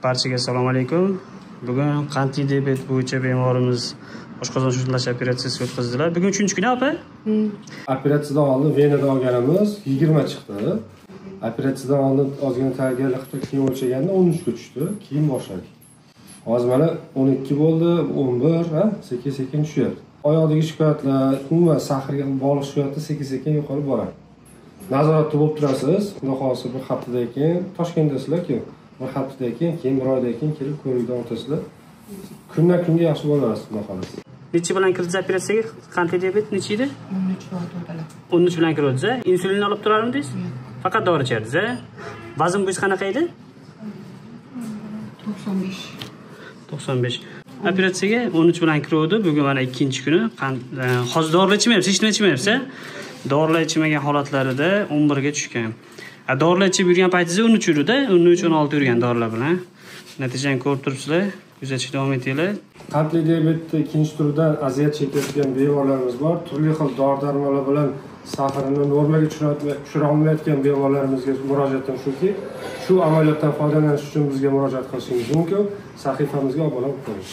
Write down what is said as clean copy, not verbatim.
Barchaga assalomu alaykum. Bugun qandli diabet bo'yicha bemorimiz oshqozon shushlash operatsiyasi o'tkazdilar. Bugun 3-kuni opa. Operatsiyadan oldin venada olganimiz 20 chiqdi. Operatsiyadan oldin ozgina tayyorgarlik qilib keyin o'lchaganda 13 ga tushdi. Keyin boshladik. Hozir mana 12 bo'ldi, 11, ha, sekin-sekin tushyapti. Oyoqdagi shikoyatlar, umuman sahrga bog'liq shikoyatlar sekin-sekin yo'qolib boradi. Nazoratda bo'lib turasiz. Xudo xohlasa bir haftadan keyin Toshkentdasizlar-ku. Bir haftadan keyin, bir oydan keyin kelib ko'rikdan o'tasizlar. Kundan kunga yaxshi bo'laverasiz, xudo xohlasa. Necha bilan kirdingiz operatsiyaga? Qandli diabet necha edi? 13.4 bilan. 13 bilan kirdingiz. Insulin olib turarmidingiz? Faqat dori ichardingiz, a? Vazn bo'yicha qanaqa edi? 95. 95. Operatsiyaga 13 bilan kiruvdi. Bugun mana 2-kuni. Hozir dorilar ichmayapsiz, hech nima ichmayapsiz, a? Dorilar ichmagan holatlarida 11 ga tushgan. Dorilar ichib yurgan paytingizda 13 yurdi, 13, 16 yurgan dorilar bilan. Natijani ko'rib turibsizlar. Kuzatishda davom etinglar. Qandli diabetni ikkinchi turidan aziyat chekayotgan bemorlarimiz bor. Turli xil dori-darmonlar bilan saxrini normaga tushira olmayotgan bemorlarimizga murojaatim shuki, shu amaliyotdan foydalanish uchun bizga murojaat qilishingiz mumkin. Sahifamizga obuna bo'lib qo'ying.